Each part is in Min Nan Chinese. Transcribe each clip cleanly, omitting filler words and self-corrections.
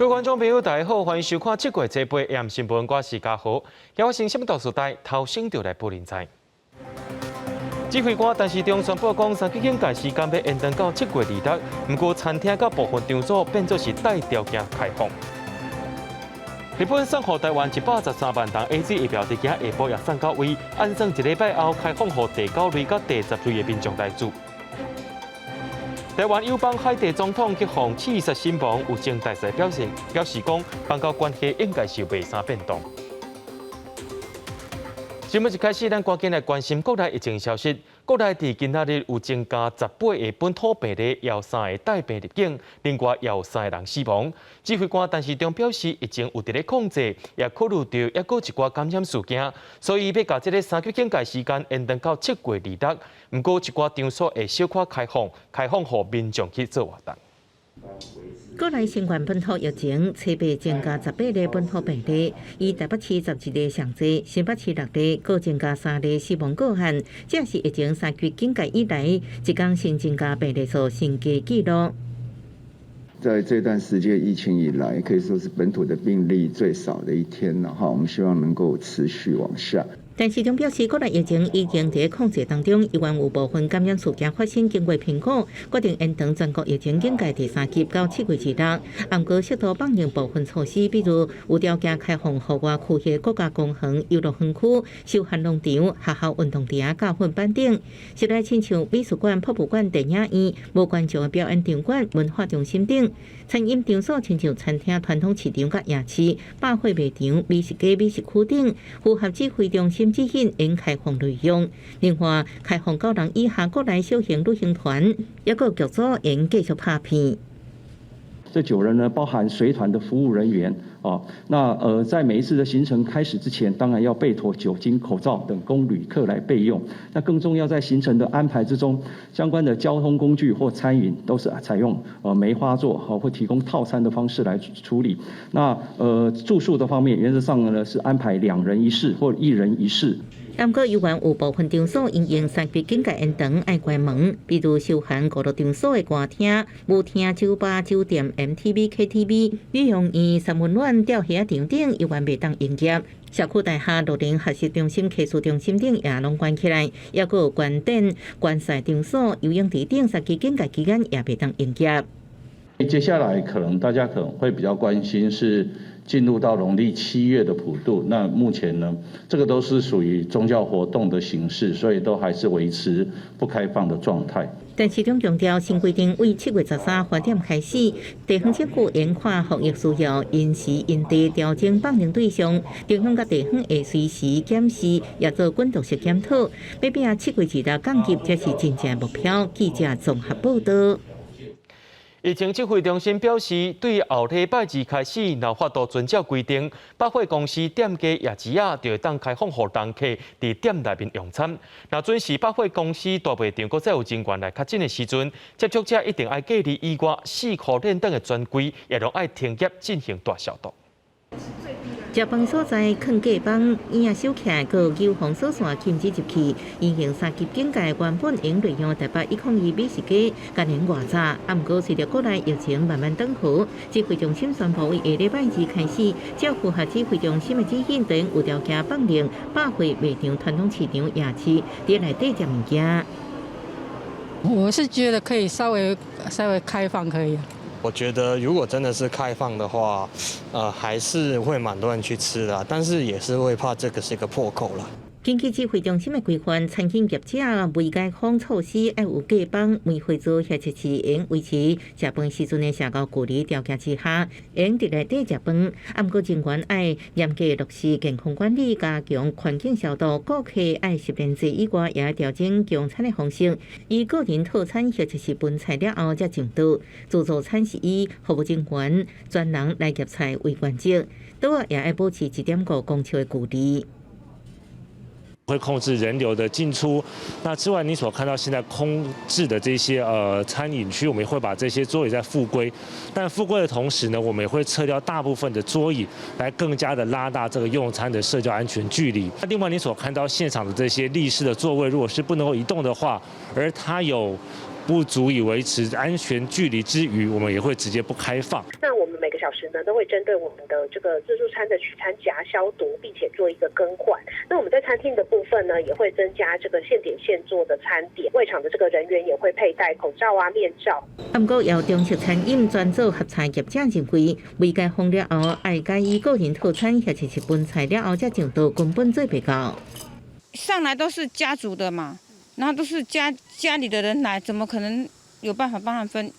各位觀眾朋友，大家好，歡迎收看7月初八AM新聞，我是嘉豪。今日新聞大時代頭先就來報您知。指揮官陳時中宣布講，三級警戒時間欲延長到7月26，毋過餐廳佮部分場所變做是帶條件開放。日本送予台灣113萬筒 AZ 疫苗，佇今下晡也送到位，按算一禮拜後開放予第九類佮第十類的民眾來注。台灣友邦海地總統去予刺殺身亡，有前大使表示講，邦交關係應該是袂啥變動。新聞一開始，咱趕緊來關心國內疫情消息。國內佇今仔日有增加18個本土病例，有三个帶病入境，另外有三个人死亡。指揮官陳時中表示，疫情有佇咧控制，也考慮著猶閣一寡感染事件，所以欲共這个三級警戒時間延長到7月26。毋過一寡場所會小可開放，開放予民眾去做活動。國內新冠本土疫情，初八增加18例本土病例，以台北市11例上濟，新北市六例，閣增加三例死亡個案，這是疫情三級警戒以來，一工新增加病例數新低紀錄。在這段時間疫情以來，可以說是本土的病例最少的一天了哈。我們希望能夠持續往下。陳時中表示，國內疫情已經佇控制當中，猶原有部分感染事件發生，經過評估，決定延長全國疫情警戒第三級到7月26。毋過適度放寬部分措施，比如有條件開放戶外區域國家公園、遊樂園區、休閒農場、學校運動場、教訓班等。室內親像美術館、博物館、電影院、無觀眾的表演場館、文化中心等，餐飲場所親像餐廳、傳統市場佮夜市、百貨賣場、美食街、美食區等，符合指揮中心指引，應開放內用。另外，開放九人以下國內小型旅行團，抑閣劇組應繼續拍片。這九人呢，包含隨團的服務人員哦。那在每一次的行程開始之前，當然要備妥酒精、口罩等供旅客來備用。那更重要，在行程的安排之中，相關的交通工具或餐飲都是採用梅花座或提供套餐的方式來處理。那住宿的方面，原則上呢是安排兩人一室或一人一室。毋過，猶原有部分場所因應三級警戒延長愛關門，比如休閒娛樂場所的歌廳、舞廳、酒吧、酒店、MTV、KTV、美容院、三溫暖、釣魚仔場等，猶原袂當營業。社區大廈、老年學習中心、客訴中心等也攏關起來，抑閣有觀展、觀賽場所、游泳池等，三級警戒期間也袂當營業。接下來可能大家可能會比較關心是進入到農曆7月的普渡，那目前呢，這個都是屬於宗教活動的形式，所以都還是維持不開放的狀態。陳時中強調，新規定為7月13發點開始，地方政府應看防疫需要，因時因地調整放寬對象，中央佮地方會隨時檢視，也做滾動式檢討，欲拼7月26降級，才是真正目標。記者綜合報道。疫情指揮中心表示，對後禮拜二開始，若法度遵照規定，百貨公司店家夜市仔就會當開放予人客佇店內面用餐。若準時百貨公司大賣場閣再有人員來確診的時陣，接觸者一定愛隔離以外，四箍連等的專櫃也攏愛停業進行大消毒。食飯所在囥隔板，椅仔收起來，閣有防火線禁止入去。現行三級警戒原本應利用台北102美食街，今年偌早，啊，毋過隨著國內疫情慢慢轉好，指揮中心宣布，為下禮拜二開始，只要符合指揮中心的指引，等有條件放寬百貨賣場、傳統市場、夜市，佇內底食物件。我是覺得可以稍微稍微開放可以。我覺得如果真的是開放的話，還是會蠻多人去吃的，但是也是會怕這個是一個破口了。根據指揮中心的規範，餐飲業者未解封措施愛有隔板、梅花座或者是會維持食飯時陣的社交距離條件之下，會佇內底食飯。啊，毋過人員愛嚴格落實健康管理，加強環境消毒。顧客愛實聯制以外，也調整供餐的方式，以個人套餐或者是分菜了後才上桌。自助餐是以服務人員專人來夾菜為原則，桌仔也愛保持1.5公尺的距離。會控制人流的進出。那之外，你所看到現在空置的這些餐飲區，我們也會把這些桌椅再復歸。但復歸的同時呢，我們也會撤掉大部分的桌椅，來更加的拉大這個用餐的社交安全距離。那另外，你所看到現場的這些立式的座位，如果是不能夠移動的話，而它有不足以維持安全距離之餘，我們也會直接不開放。那我們每個小時呢，都會針對我們的這個自助餐的取餐夾消毒，並且做一個更換。那我們在餐廳的部分呢，也會增加這個現點現做的餐點，外場的這個人員也會佩戴口罩啊、面罩。不過，有中式餐飲專做合菜業者認為，未解封了後，愛改以個人套餐或者是分菜了後才上桌，根本做袂到。上來都是家族的嘛，然後都是家裡的人來，怎麼可能有辦法幫他們分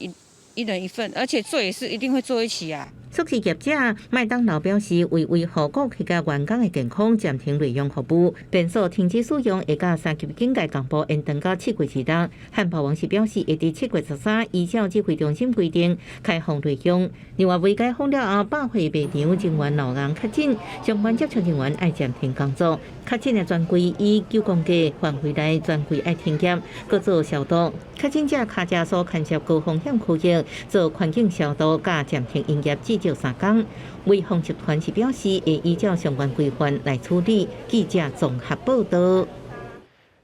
一人一份？而且做也是一定會做一起啊。速食業者麥當勞表示，為維護顧客佮員工的健康，暫停內用服務，便所停止使用，會佮三級警戒同步延長到7月2日。漢堡王是表示，會佇7月13依照指揮中心規定開放內用。另外，未解封了後，百貨賣場人員老人確診，相關接觸人員愛暫停工作。確診的專櫃以九宮格範圍內專櫃愛停業，閣做消毒。確診者跤跡所牽涉高風險區域做環境消毒，佮暫停營業至少3工。威鋒集團是表示會依照相關規範來處理。記者綜合報道。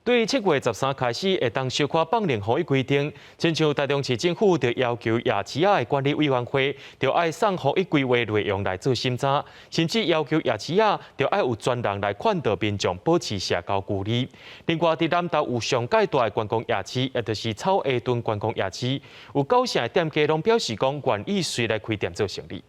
對7月13開始會當小可放寬防疫規定，親像台中市政府就要求夜市仔的管理委員會，就愛送防疫規劃內容來做審查，甚至要求夜市仔就愛有專人來勸導民眾保持社交距離。另外，佇南投有上蓋大的觀光夜市，也就是草下墩觀光夜市，有九成的店家攏表示講願意隨來開店做生意。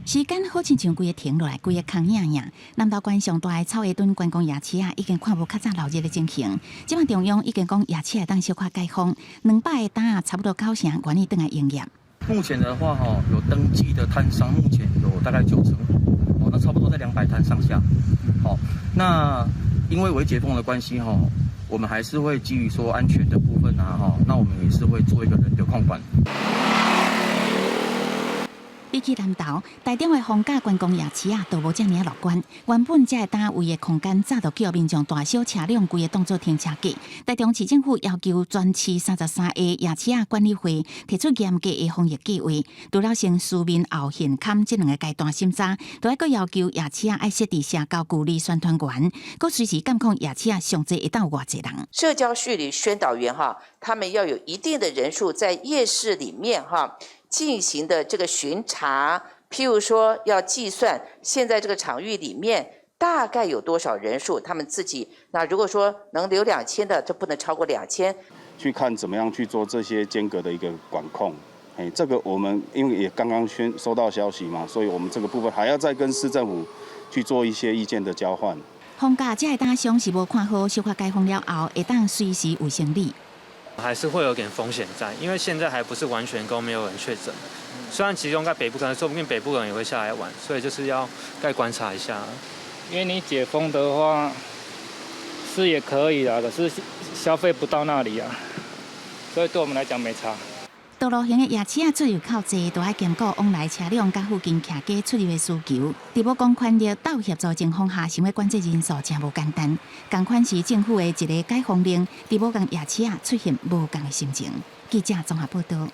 時間好親像規个停落來，規个空影影。南投縣上大的草下墩觀光夜市啊，已經看無較早鬧熱的情形。這擺中央已經講夜市會當小可解封，200个檔仔差不多九成願意轉來營業。目前的話，哈，有登記的攤商目前有大概95%，哦，那差不多在200攤上下。好，那因為未解封的關係，哈，我們還是會基於說安全的部分啊，哈，那我們也是會做一個人流控管。比起南投，台中的逢甲觀光夜市啊，都無遮爾樂觀。原本這个攤位的空間，早就叫民眾大小車輛規个當做停車格。台中市政府要求全市33個夜市仔管理會提出嚴格的防疫計劃，除了先書面後現勘這兩个階段審查，都還閣要求夜市仔愛設置社交距離宣傳員，閣隨時監控夜市仔上濟會當有偌濟人。社交距離宣導員哈，他們要有一定的人數在夜市裡面哈，進行的這個巡查，譬如說要計算現在這個場域裡面大概有多少人數，他們自己那如果說能留兩千的，就不能超過兩千。去看怎麼樣去做這些間隔的一個管控，哎，這個我們因為也剛剛先收到消息嘛，所以我們這個部分還要再跟市政府去做一些意見的交換。逢甲這个攤商是無看好，小可解封了後，會當隨時有生意。還是會有點風險在，因為現在還不是完全都沒有人確診。雖然其中在北部，可能說不定北部人也會下來玩，所以就是要再觀察一下。因為你解封的話是也可以啦，可是消費不到那裡啊，所以對我們來講沒差。道路型的夜市仔出入口濟，都愛兼顧往來車輛佮附近徛家出入的需求。佇無公權力鬥協助情況下，想欲管制人數誠無簡單。仝款是政府的一个解封令，佇無仝夜市仔出現無仝的心情。記者綜合報道。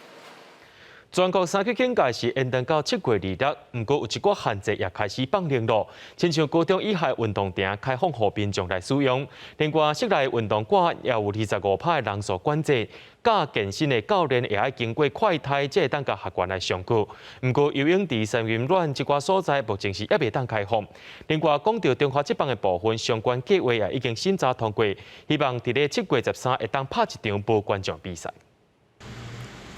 全國三級警戒是延長到7月26，毋過有一寡限制也開始放寬咯。親像高中以下運動場開放予民眾來使用，另外室內運動館也有25%的人數管制。教健身的教練也愛經過快篩，才會當共學員來上課。毋過游泳池、三溫暖這寡所在，目前是猶袂當開放。另外，講到中華職棒的部分，相關計劃也已經審查通過，希望佇咧7月13會當拍一場無觀眾比賽。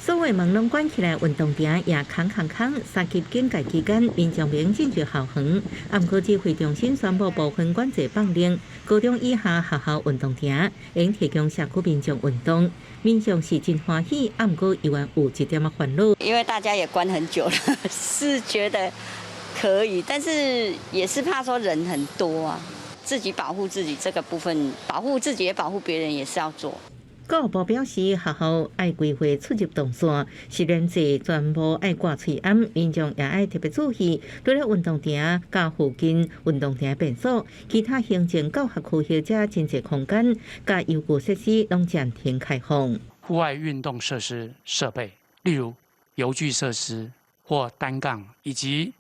所有門攏關起來，運動場也空空空。三級警戒期間，民眾袂進入校園。毋過指揮中心宣布部分管制放寬，高中以下學校運動場會提供社區民眾運動。民眾是真歡喜，毋過猶原有一點仔煩惱。因為大家也關很久了，是覺得可以，但是也是怕說人很多啊，自己保護自己這個部分，保護自己也保護別人，也是要做。教育部表示，學校愛規劃出入動線，實聯制全部愛掛喙罨，民眾也愛特別注意。除了運動場佮附近運動場便所，其他行政教學區域遮真濟空間，佮遊具設施攏暫停開放。戶外運動設施設備，例如遊具設施或單槓，以及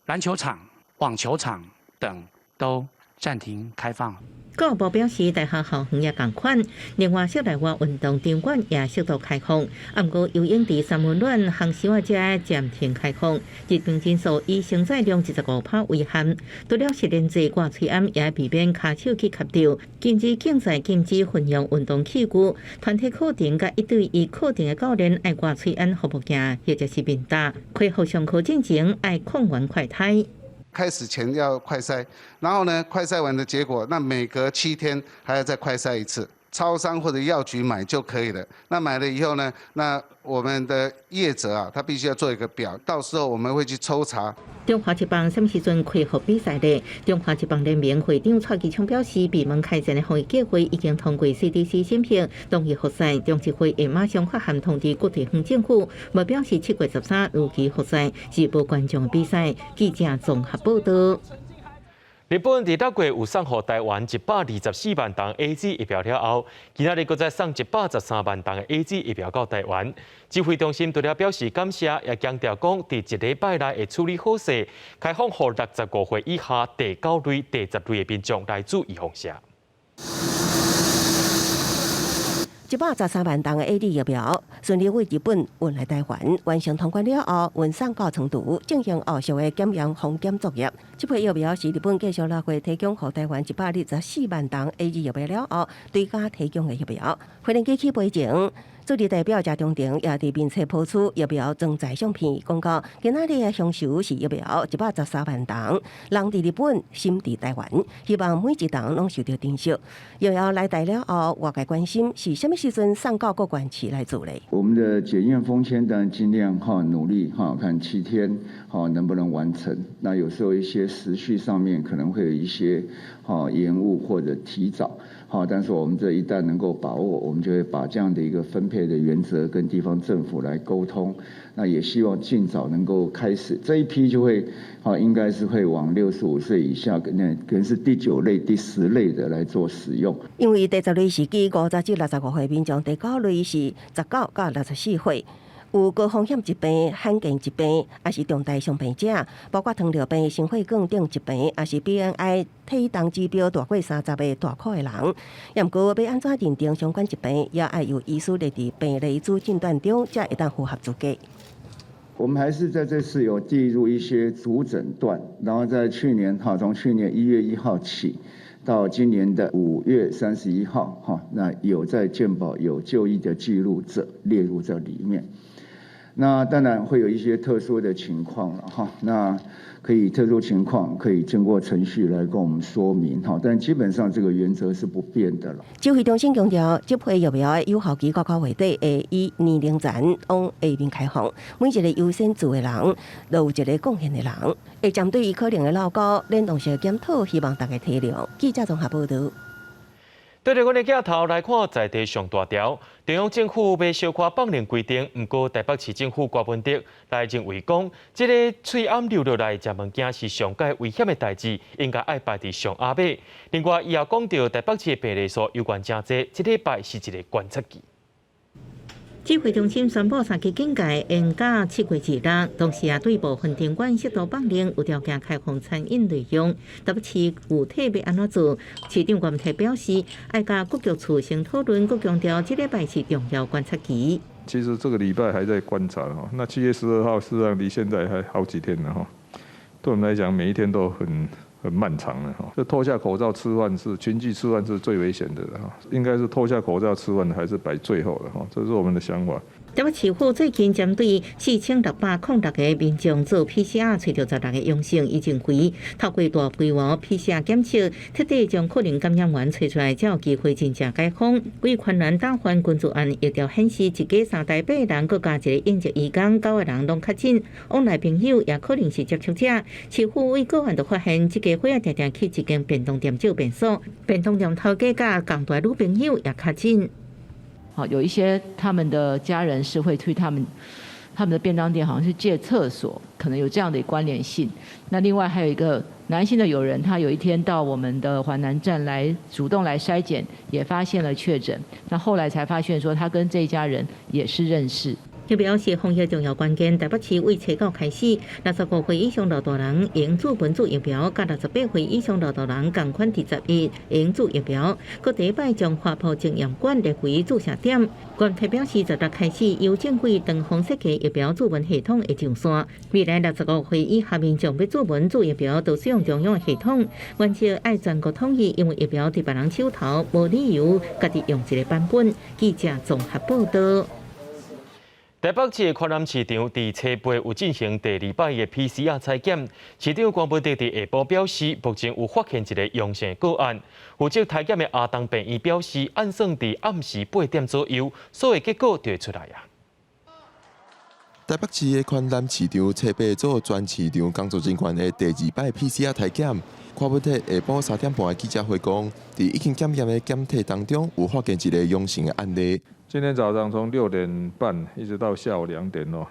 籃球場、網球場等，都暫停開放。教育部表示，大學校園也仝款，另外室內外運動場館也適度開放。啊，毋過游泳池、三溫暖、烘燒仔遮暫停開放。入場人數以承載量25%為限。除了實聯制掛喙罨，也避免跤手去磕著。禁止競賽、禁止混用運動器具。團體課程佮一對一課程的教練愛掛喙罨護目鏡，或者是面罩。恢復上課進前愛抗原快篩。開始前要快篩，然後呢，快篩完的結果，那每隔7天還要再快篩一次。超商或者藥局買就可以了。那買了以後呢，那我們的業者啊，他必須要做一個表，到時候我們會去抽查。中華職棒啥物時陣恢復比賽咧？中華職棒聯盟會長蔡其昌表示，閉門開戰的防疫計劃已經通過 CDC 審核，同意復賽。中職會會馬上發函通知各地方政府，目標是7月13如期復賽，是無觀眾的比賽。記者綜合報道。日本佇六月有送予台灣124萬筒 AZ 疫苗了後，今仔日閣再送113萬筒的 AZ 疫苗到台灣。指揮中心除了表示感謝，也強調講，佇一禮拜內會處理好勢，開放予65歲以下第九類、第十類的民眾來注預防射。113萬筒的 AZ 疫苗順利對日本運來台灣，完成通關了後，運送到成都進行後續的檢驗封檢作業。這批疫苗是日本繼續六月提供予台灣124萬筒 AZ 疫苗了後，追加提供的疫苗。飛行機起飛前，駐日代表謝長廷也佇面冊拋出疫苗裝載相片，講到今仔日的享受是疫苗113萬筒，人佇日本，心佇台灣，希望每一筒攏受著珍惜。疫苗來台了後，外界關心是啥物時陣送到各縣市來做咧？我們的檢驗封籤當然盡量哈努力哈，看7天哈能不能完成。那有時候一些時序上面可能會有一些哈延誤或者提早。好，但是我們這一旦能夠把握，我們就會把這樣的一個分配的原則跟地方政府來溝通。那也希望盡早能夠開始，這一批就會，好，應該是會往65歲以下，那可能是第九類、第十類的來做使用。因為第十類是指50至65歲民眾，第九類是19到64歲。有高風險疾病、罕見疾病，抑是重大傷病者，包括糖尿病、心血管等疾病，抑是 BMI 體重指標大過30的大箍的人。也毋過欲按怎認定相關疾病，也愛有醫師列佇病例主診斷中，才會當符合資格。我們還是在這次有進入一些主診斷，然後在去年哈，從去年1月1號起，到今年的5月31號哈，那有在健保有就醫的記錄者列入這裡面。那當然會有一些特殊的情況了哈，那可以特殊情況可以經過程序來跟我們說明哈，但基本上這個原則是不變的了。指揮中心強調，這批疫苗的有效期到九月底會以年齡層往下面開放，每一個優先注的人，都有一個貢獻的人，會針對伊可能的漏勾，聯動式檢討，希望大家體諒。記者綜合報導。對著阮的鏡頭來看，在地上大條，中央政府欲小可放寬規定，毋過台北市政府柯文哲來認為講，這个喙罨流落來食物件是上蓋危險的代誌，應該愛排佇上後尾。另外，伊也講著台北市的病例數猶原誠濟，這禮拜是一个觀察期。指揮中心宣布三級警戒延到7月2日，同時也對部分場館適度放寬，有條件開放餐飲內用。台北市具體欲按怎做？市長郭表示，愛佮各局處先討論，閣強調這禮拜是重要觀察期。其實這個禮拜還在觀察哈，那7月12號事實上離現在還好幾天了哈。對我們來講，每一天都很漫長的哈。這脫下口罩吃飯是群聚吃飯是最危險的哈，應該是脫下口罩吃飯還是擺最後的哈，這是我們的想法。台北市府最近針對4606個民眾做 PCR，揣著16個陽性，伊認為透過大規模 PCR 檢測，徹底將可能感染源揣出來，才有機會真正解封。為寬蘭打翻群組案，疫調顯示一家三代八人，閣加一个應籍移工，九個人攏確診，往來朋友也可能是接觸者。市府對個案就發現，這家伙仔定定去一間便當店借便所，便當店頭家佮仝大女朋友也確診。好，有一些他們的家人是會去他們的便當店，好像是借廁所，可能有這樣的關聯性。那另外還有一個男性的友人，他有一天到我們的環南站來主動來篩檢，也發現了確診。那後來才發現說，他跟這一家人也是認識。疫苗是防疫重要關鍵。台北市為初九開始，65歲以上老大人用注本注疫苗，佮68歲以上老大人仝款佇10日用注疫苗。閣第一擺將華埔檢驗館列為注射點。關體表示，十六開始由正規長方設計疫苗注文系統會上線。未來65歲以下民眾欲注文注疫苗，都使用中央系統，原則愛全國統一，因為疫苗佇別人手頭，無理由家己用一個版本。記者綜合報道。台北市的寬南市場佇初八有進行第二擺的 PCR 採檢，市長關文哲佇下晡表示，目前有發現一个陽性個案。負責採檢的亞東病院表示，按算佇暗時8點左右，所有結果就會出來啊。台北市的寬南市場初八做全市場工作人員的第二擺 PCR 採檢，柯文哲下晡3點半的記者會講，佇已經檢驗的檢體當中，有發現一个陽性的案例。今天早上從6點半一直到下午2點哦，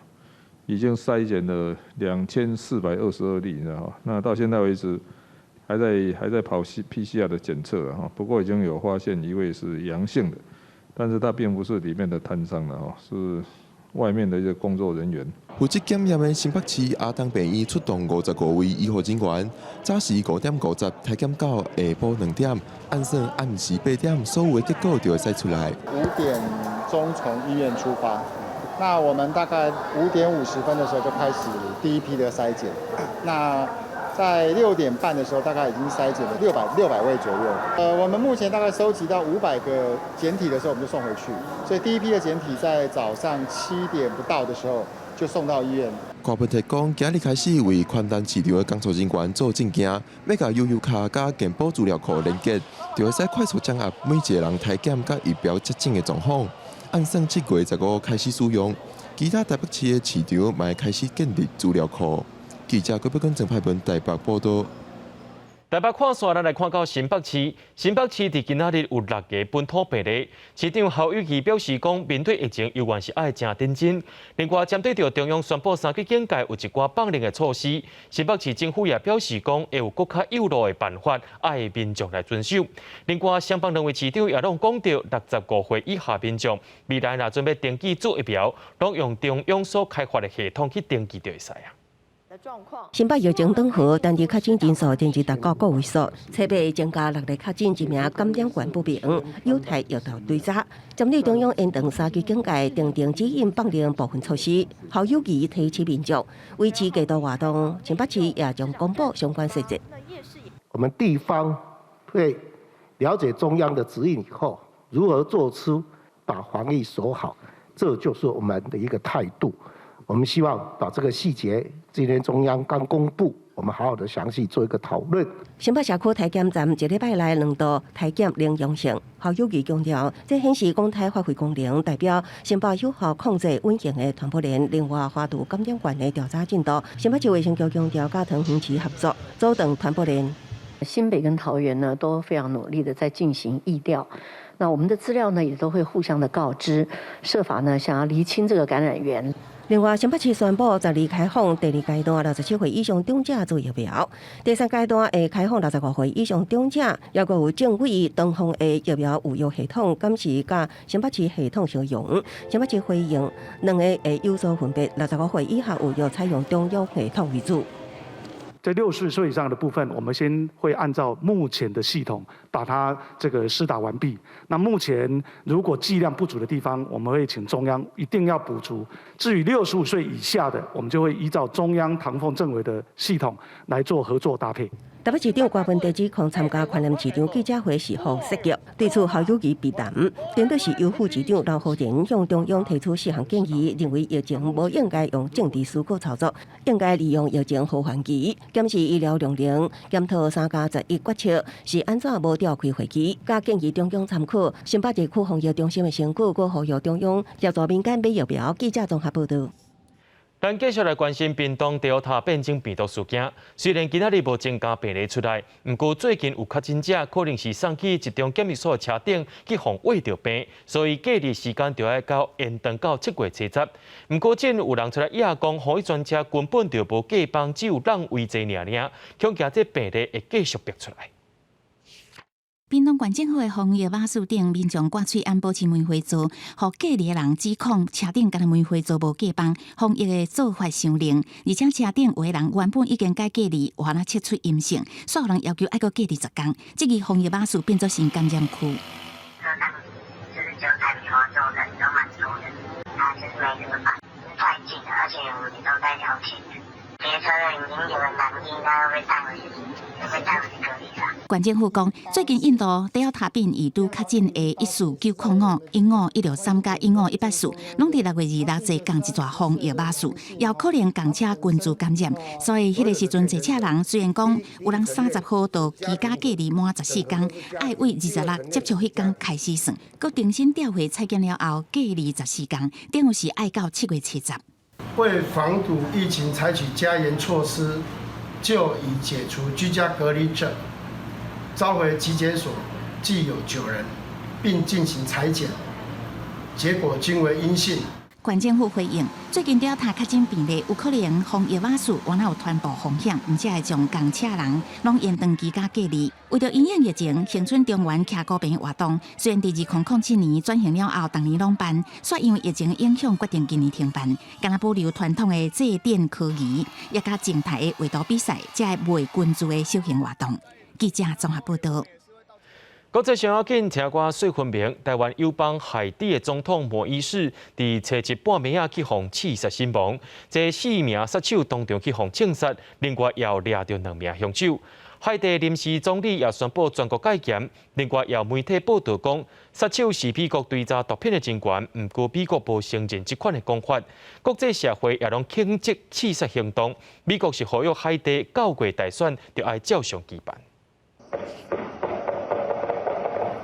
已經篩檢了2422例，你知道那到現在為止，還在跑 PCR 的檢測哈。不過已經有發現一位是陽性的，但是他並不是裡面的攤商了哈，是外面的一個工作人員。負責檢驗的新北市亞東病院出動55位醫護人員，早時5點50採檢到下晡2點，按算暗時8點，所有的結果就會使出來。5點鐘從醫院出發，那我們大概5點50分的時候就開始第一批的篩檢，那在6點半的時候大概已經篩檢了六百位左右。我們目前大概收集到500個檢體的時候，我們就送回去，所以第一批的檢體在早上7點不到的時候就送到醫院。柯文哲講，今日開始為寬南市場的工作人員做證件，欲共悠遊卡佮健保資料庫連結，就會使快速掌握每一個人體檢佮疫苗接種的狀況。按算7月15開始使用，其他台北市的市場嘛會開始建立資料庫。記者郭北根、鄭派文台北報道。台北看煞，咱來看到新北市。新北市佇今仔日有六个本土病例。市長侯友宜表示講，面對疫情，猶原是愛誠認真。另外，針對著中央宣布三級警戒有一寡放寬的措施，新北市政府也表示講，會有閣較有路的辦法，愛民眾來遵守。另外，雙北兩位市長也攏講著，65歲以下民眾未來若準備登記注疫苗，攏用中央所開發的系統去登記就會使啊。新北疫情當好，單日確診人數連日達到個位數，初八增加六例確診，一名感染源不明，有待藥頭追查。針對中央延長三級警戒，訂定指引放寬部分措施，侯友宜提醒民眾維持街頭活動，新北市也將公布相關細節。我們地方會了解中央的指引以後，如何做出把防疫守好，這就是我們的一個態度。我們希望把這個細節，今天中央剛公布，我們好好的詳細做一個討論。新北社區篩檢站一禮拜內兩度篩檢零陽性，侯友宜強調，這顯示公台發揮功能，代表新北有效控制隱形的傳播鏈。另外，花都感染源的調查進度，新北市衛生局強調，佮桃園市合作，阻斷傳播鏈。新北跟桃園呢都非常努力的在進行疫調，那我們的資料呢也都會互相的告知，設法呢想要釐清這個感染源。另外，新北市宣布12開放第二階段67歲以上長者注疫苗，第三階段會開放65歲以上長者，抑閣有政委東方的疫苗預約系統，暫時佮新北市系統相容。新北市回應兩个會有所分別，65歲以下預約採用中央系統為主。在60歲以上的部分，我們先會按照目前的系統把它這個施打完畢。那目前如果劑量不足的地方，我們會請中央一定要補足。至於65歲以下的，我們就會依照中央唐鳳政委的系統來做合作搭配。台北市長柯文哲指控參加寬南市長記者會時候失腳，對此侯友宜避談。顛倒是由副市長劉浩仁向中央提出四項建議，認為疫情無應該用政治思考操作，應該利用疫情好環境，檢視醫療量能，檢討3加11決策是按怎無召開會議，佮建議中央參考新北地區防疫中心的成果，閣呼籲中央協助民間買疫苗。記者綜合報道。咱繼續來關心屏東 Delta 變種病毒事件。雖然今仔日無增加病例出來，毋過最近有確診者可能是送去一中檢疫所的車頂去予穢著病，所以隔離時間就愛到延長到7月70。毋過，真有人出來揶講，防疫專車根本就無過放，只有浪費濟爾爾，恐驚這病例會繼續爆出來。屏東縣政府的防疫瓦斯頂，民眾掛喙罨保持梅花座，予隔離的人指控車頂干焦梅花座無過放，防疫的做法傷冷，而且車頂有的人原本已經解隔離，還若測出陰性，煞予人要求愛閣隔離10工，這个防疫瓦斯變做新感染區。車上就是九台梅花座人都蠻多的，他就是沒得放，太近了，而且我們都在聊天。別車的已經有人染疫，他會被帶回去，會被帶回去隔離啦。縣政府講，最近印度德爾塔變異拄確診的14905、15163佮15184，攏佇6月26坐仝一逝防疫巴士，有可能仝車群聚感染。所以彼个時陣坐車人雖然講有人30號就居家隔離滿14工，愛對26接觸彼工開始算，閣重新調回採檢了後隔離十四工，等於是愛到7月70。為防堵疫情，採取加嚴措施，就已解除居家隔離者，召回疾檢所，計有9人，並進行採檢，結果均為陰性。縣政府回應，最近調查確診病例有可能防疫瓦斯原來有傳播風險，毋才會將仝車人攏延長居家隔離。為著因應疫情，恆春中原騎鼓棚活動，雖然佇2007年轉型了後，逐年攏辦，煞因為疫情影響，決定今年停辦，干焦保留傳統的祭典科儀，也佮靜態的畫圖比賽，這个袂群聚的小型活動。記者綜合報道。國際上要緊，聽歌細分明。台灣友邦海地的總統摩伊士佇初一半暝仔去予刺殺身亡，這四名殺手當場去予槍殺，另外也有掠著兩名兇手。海地臨時總理也宣布全國戒嚴。另外，也有媒體報道講，殺手是美國追查毒品的人員，毋過美國無承認這款的講法。國際社會也攏譴責刺殺行動。美國是呼籲海地九月大選著愛照常舉辦。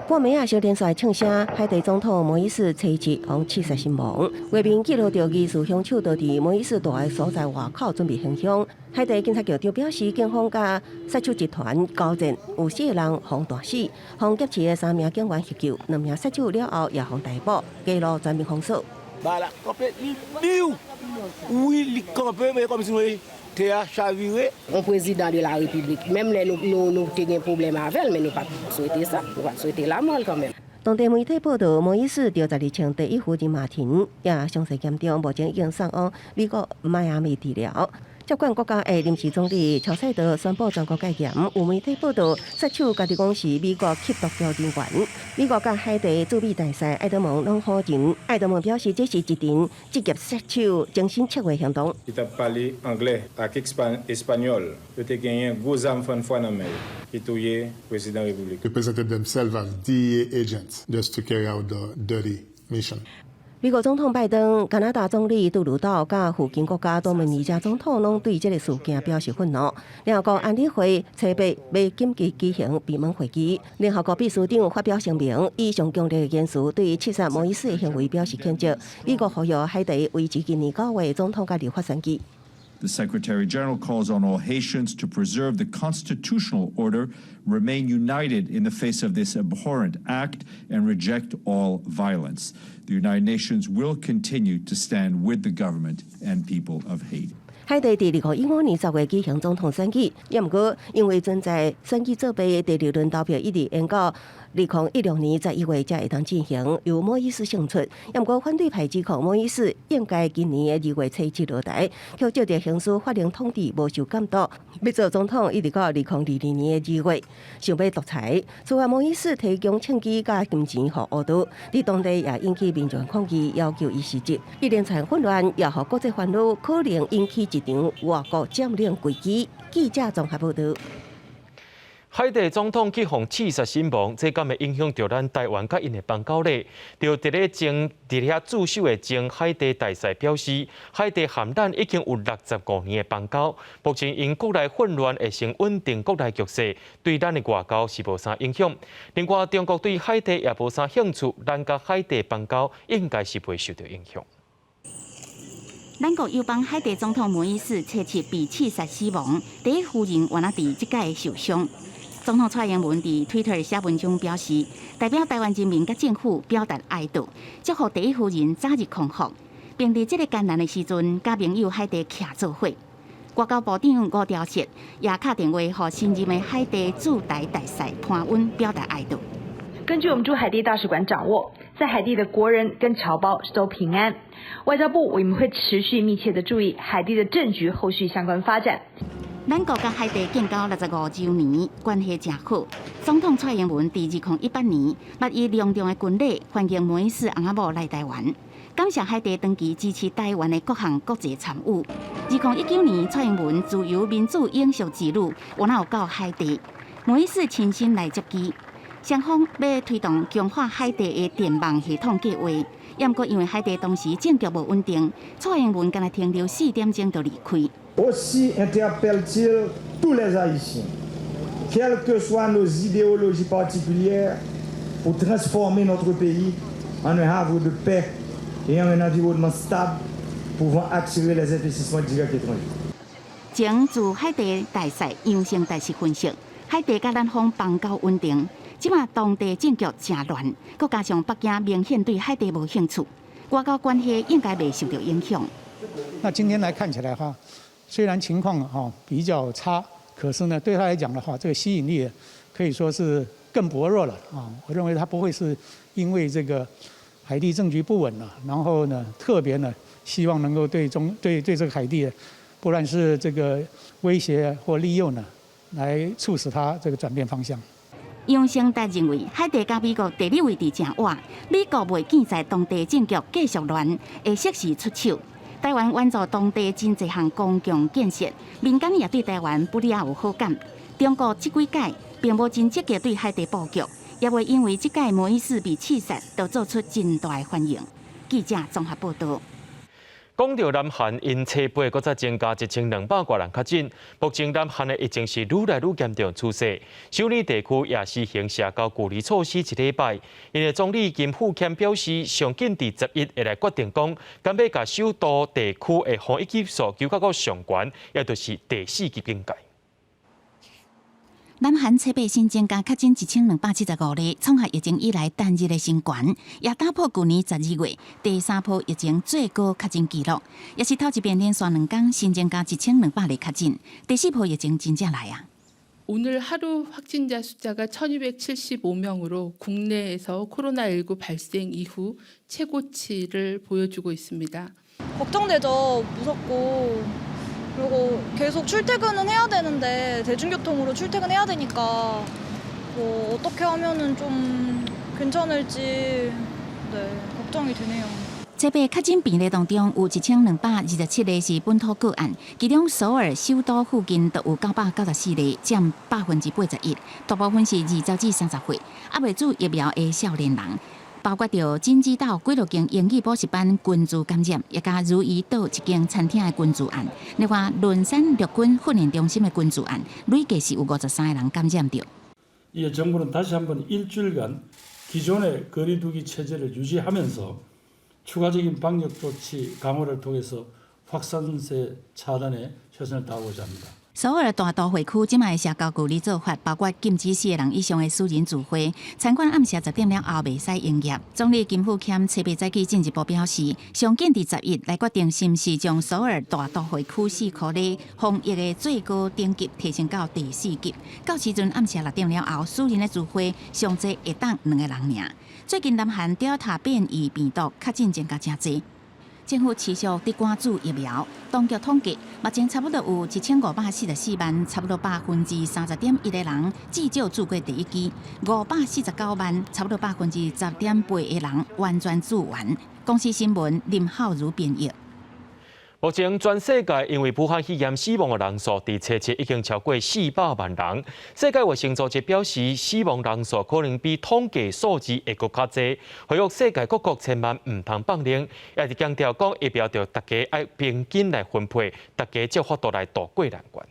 半暝仔小連續槍聲，海地總統摩伊士初一予刺殺身亡。畫面記錄著疑似兇手就佇摩伊士蹛的所在外口準備行兇。海地警察局長表示，警方佮殺手集團交戰，有四個人予彈死，予劫持的三名警員獲救，兩名殺手了後也予逮捕，街路全面封鎖。 On président de la République, menm lè nou te gen pwoblèm avè l, men nou pa t swete sa, nou pa t swete lanmò l kanmenm. 當地媒體報道，摩伊士著12穿第一夫人馬婷也傷勢嚴重，目前已經送往美國邁阿密治療。接管國家的臨時總理喬塞德宣布全國戒嚴。有媒體報道，殺手家己講是美國緝毒人員。美國佮海地駐美大使艾德蒙攏否認。艾德蒙表示，這是一場職業殺手精心策劃行動。 Ki t ap pale anglè ak espanyòl, yo te genyen gwo zam fann fwa nan men yo, ki touye prezidan repiblik. They presented themselves as DEA agents just to carry out the dirty mission. 美國總統拜登、加拿大總理杜魯道佮附近國家多米尼加總統攏對這个事件表示憤怒。聯合國安理會初八欲緊急舉行閉門會議，聯合國秘書長發表聲明，以上強烈的言辭對刺殺摩伊士的行為表示譴責。美國呼籲海地維持今年9月總統佮立法選舉。 The Secretary General calls on all Haitians to preserve the constitutional order, remain united in the face of this abhorrent act, and reject all violence. The United Nations will continue to stand with the government and people of Haiti. 海地佇2015年10月舉行總統選舉，也毋過因為存在選舉作弊，第二輪投票一直延到2016年11月才會當進行，由摩伊士勝出。也毋過反對派指控摩伊士應該今年的2月初7落台，卻藉著行使法定統治無受監督，欲做總統一直到2022年的2月，想欲獨裁。此外，摩伊士提供槍支佮金錢予黑道，佇當地也引起民眾抗議，要求伊辭職。一連串混亂也予國際煩惱，可能引起一場外國佔領危機。記者綜合報道。海地總統去予刺殺身亡，這敢會影響著咱台灣佮𪜶的邦交咧？就佇咧前佇遐駐守的前海地大使表示，海地和咱已經有65年的邦交，目前𪜶國內混亂會先穩定國內局勢，對咱的外交是無啥影響。另外，中國對海地也無啥興趣，咱佮海地邦交應該是袂受著影響。咱國友邦海地總統摩伊士初七被刺殺死亡，第一夫人原來佇這擺受傷。總統蔡英文佇推特寫文章表示，代表台灣人民佮政府表達哀悼，祝福第一夫人早日康復，並佇這个艱難的時陣，佮盟友海地徛做伙。外交部長吳釗燮也敲電話予新任的海地駐台大使潘溫表達哀悼。根據我們駐海地大使館掌握，在海地的國人跟僑胞都平安。外交部我們會持續密切的注意海地的政局後續相關發展。咱國佮海地建交65週年，關係誠好。總統蔡英文佇2018年，捌以隆重的軍禮歡迎摩伊士翁仔某來台灣，感謝海地長期支持台灣的各項國際參與。2019年，蔡英文自由民主永續之旅，有哪有到海地，摩伊士親身來接機。雙方欲推動強化海地的電網系統計劃，毋過因為海地當時政局無穩定，蔡英文干焦停留4點鐘就離開。 Aussi interpelle-t-il tous les Haïtiens, quelles que soient nos idéologies particulières, pour transformer notre pays en un havre de paix et en un environnement stable pouvant attirer les investissements directs étrangers。前駐海地大使楊勝大使分析，海地佮咱方邦交穩定，這馬當地政局誠亂，閣加上北京明顯對海地無興趣，外交關係應該袂受著影響。那今天來看起來哈，雖然情況哈比較差，可是呢，對他來講的話，這個吸引力可以說是更薄弱了啊。我認為他不會是因為這個海地政局不穩了，然後呢，特別呢，希望能夠對中對對這個海地，不論是這個威脅或利誘呢，來促使他這個轉變方向。楊勝達認為，海地佮美國地理位置誠倚，美國袂見在當地政局繼續亂，會適時出手。台灣援助當地真濟項公共建設，民間也對台灣不離有好感。中國這幾屆並無真積極對海地布局，也袂因為這屆摩伊士被刺殺，就做出真大的反應。記者綜合報道。講著南韓𪜶初八閣再增加1200外人確診，目前南韓的疫情是愈來愈嚴重趨勢。首爾地區也實行社交距離措施一禮拜。𪜶的總理金富謙表示，上緊佇11會來決定講，敢欲共首都地區的防疫級數調較閣上懸，也就是第四級警戒。南韓初八新增加確診1275例，創下疫情以來單日的新高，也打破舊年12月第三波疫情最高確診紀錄，也是頭一遍連續2工新增加1200例確診。第四波疫情真正來啊！ 오늘 하루 확진자 숫자가 1,275명으로 국내에서 코로나19 발생 이후 최고치를 보여주고 있습니다. 걱정되죠. 무섭고 그리고 계속 출퇴근은 해야 되는데 대중교통으로 출퇴근해야 되니까 뭐 어떻게 하면은 좀 괜찮을지 네, 걱정이 되네요. 這擺確診病例當中，有1227例是本土個案，其中首爾首都附近就有994例，佔81%，大部分是20至30歲，猶未注疫苗的少年人。包括著京畿道幾落間英語補習班群聚感染，也佮汝矣島一間餐廳的群聚案。另外，崙山陸軍訓練中心的群聚案，累計是有53個人感染著。 이에 정부는 다시 한번 일주일간 기존의 거리두기 체제를 유지하면서 추가적인 방역 조치 강화를 통해서 확산세 차단에 최선을 다하고자 합니다. 首爾大都會區這擺社交距離做法，包括禁止四個人以上的私人聚會，餐館暗時10點了後袂使營業。總理金富謙初八早起進一步表示，上緊佇11來決定是毋是將首爾大都會區四箍的防疫的最高等級提升到第四級。到時陣暗時6點了後，私人的聚會上濟會當兩個人爾。最近南韓 Delta 變異病毒確診增加誠濟。政府持續佇趕注疫苗，當局統計，目前差不多有1544萬，差不多30.1%的人至少注過第一劑；549萬，差不多10.8%的人完全注完。公視新聞林浩如編譯。目前全世界因為武漢肺炎死亡的人數，佇初七已經超過400萬人。世界衛生組織表示，死亡人數可能比統計數字會閣較濟，呼籲世界各國千萬毋通放任，也是強調講疫苗著大家愛平均來分配，大家才有法度來渡過難關。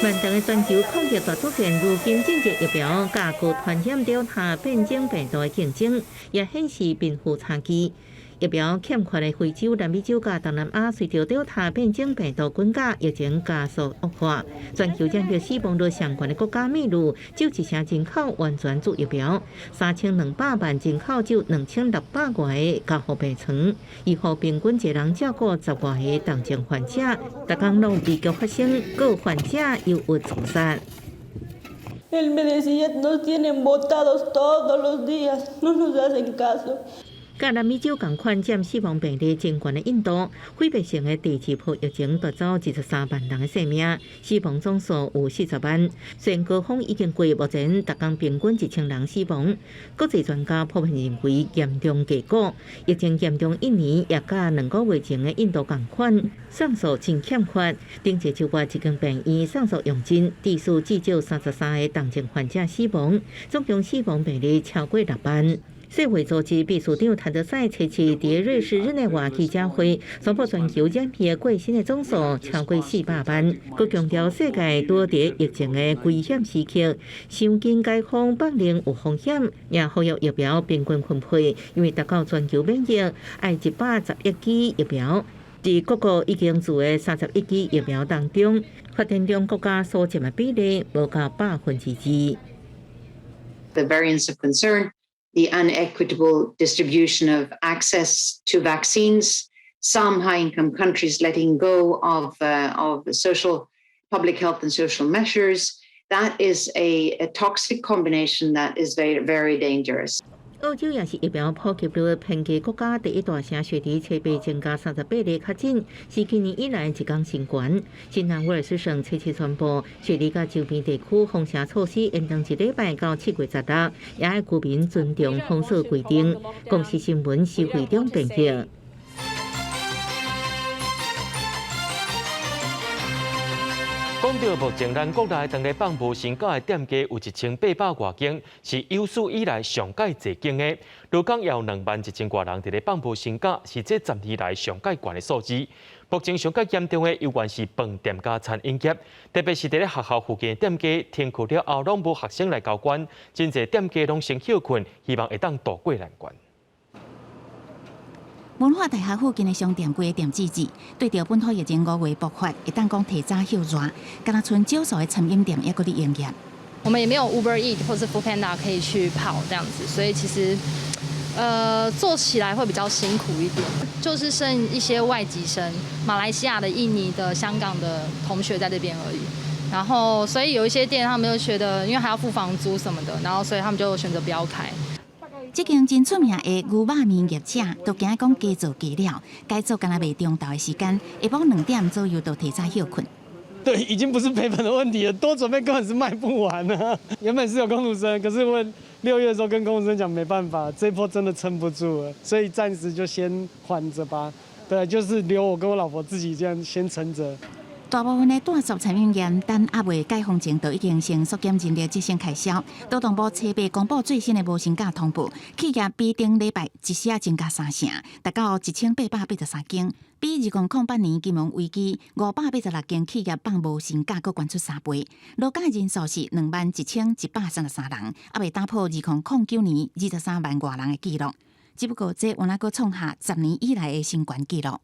漫長的全球抗疫大作戰，如今進入疫苗佮高傳染 Delta 變種病毒的競爭，也顯示貧富差距。疫苗欠缺的非洲、南美洲佮東南亞，隨著德爾塔變種病毒滾加，疫情加速惡化。全球染疫死亡率上懸的國家秘魯，只有一成人口完全注疫苗，3200萬人口只有2600外个加護病床，醫護平均一人照顧十外个重症患者，逐工攏悲劇發生，閣有患者憂鬱自殺。 Él me decía, nos tienen botados todos los días, no nos hacen caso. 佮南美洲仝款佔死亡病例真懸的印度，毀滅性的第二波疫情奪走23萬人的性命，死亡總數有40萬。雖然高峰已經過，目前逐工平均1000人死亡。國際專家普遍認為嚴重低估，疫情嚴重一年也佮2個月前的印度仝款，送素真欠缺。頂一週月一間病院送素用盡，至少至少33个重症患者死亡，總共死亡病例超過6萬。世衛組織秘書長譚德塞星期佇瑞士日內瓦記者會宣布，全球染疫過身的總數超過400萬，閣強調世界拄佇疫情的危險時刻，傷緊解封放任有風險，也呼籲疫苗平均分配，因為達到全球免疫愛111億劑疫苗。佇各國已經注的31億劑疫苗當中，發展中國家所佔的比例無到2%。 The variants of concern. The unequitable distribution of access to vaccines, some high-income countries letting go of social, public health and social measures. That is a toxic combination that is very, very dangerous. 澳洲也是疫苗普及率偏低國家第一大城，雪梨初八增加38例確診，是今年以來一工新高。新南威爾士省初七宣布，雪梨佮周邊地區封城措施延長一禮拜到7月16，也愛居民尊重封鎖規定。公視新聞施惠中編譯。講到目前，咱國內當咧放無薪假的店家有1800外間，是有史以來上蓋濟間的。勞工也有2萬1千外人佇咧放無薪假，是這10年來上蓋懸的數字。目前上蓋嚴重的猶原是飯店佮餐飲業，特別是佇咧學校附近的店家停課了後，攏無學生來交關，真濟店家攏先歇睏，希望會當渡過難關。文化大學附近的商店規个店子子，對著本土疫情5月爆發，會當講提早歇熱，敢若賰少數的餐飲店猶閣佇營業。我們也沒有 Uber Eats 或是 Foodpanda 可以去跑這樣子，所以其實，做起來會比較辛苦一點。就是剩一些外籍生，馬來西亞的、印尼的、香港的同學在這邊而已。然後，所以有一些店他們就覺得，因為還要付房租什麼的，然後所以他們就選擇不要開。這間真出名的牛肉麵業者，都驚講加做加了，改做敢若賣中晝的時間，下晡2點左右就提早歇睏。對，已經不是賠本的問題了，多準備根本是賣不完啊。原本是有工讀生，可是我6月的時候跟工讀生講，沒辦法，這波真的撐不住了，所以暫時就先緩着吧。對，就是留我跟我老婆自己這樣先撐着。大部分的大眾餐飲業等猶未解封前，就已經先縮減人力節省開銷。勞動部初八公布最新的無薪假通報，企業比頂禮拜一時仔增加3成，達到1883間，比2008年金融危機586間企業放無薪假閣懸出3倍。勞工人數是21,133人，猶未打破2009年23萬外人的紀錄。只不過這有那閣創下10年以來的新懸紀錄。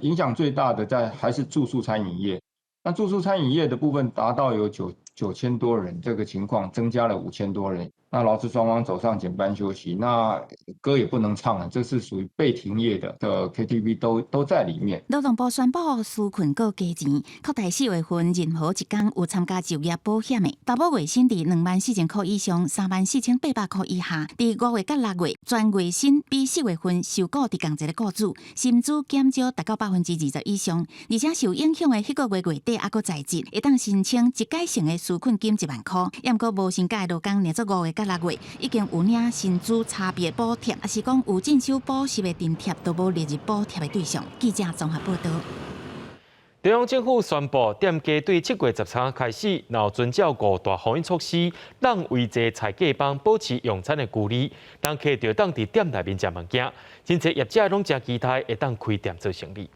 影響最大的在還是住宿餐飲業，那住宿餐飲業的部分達到有9000多人，這個情況增加了5000多人。那勞資雙方走上減班休息，那歌也不能唱了，這是屬於被停業的 KTV 都在裡面。勞動部宣布紓困閣加錢，擴大4月份任何一工有參加就業保險的，投保月薪佇24,000塊以上，34,800塊以下，佇5月佮6月全月薪比4月份受僱佇仝一个僱主，薪資減少達到20%以上，而且受影響的彼個月月底猶閣在職，會當申請一改性的紓困金1萬塊。猶毋過無薪假的勞工，連續5月佮6月已經有領薪資差別補貼，抑是講有進修補習的津貼，都無列入補貼的對象。記者綜合報道。中央政府宣布，店家對7月13開始，若有遵照五大防疫措施，讓圍坐菜價幫保持用餐的距離，人客就當佇店內面食物件。真濟業者攏誠期待會當開店做生意。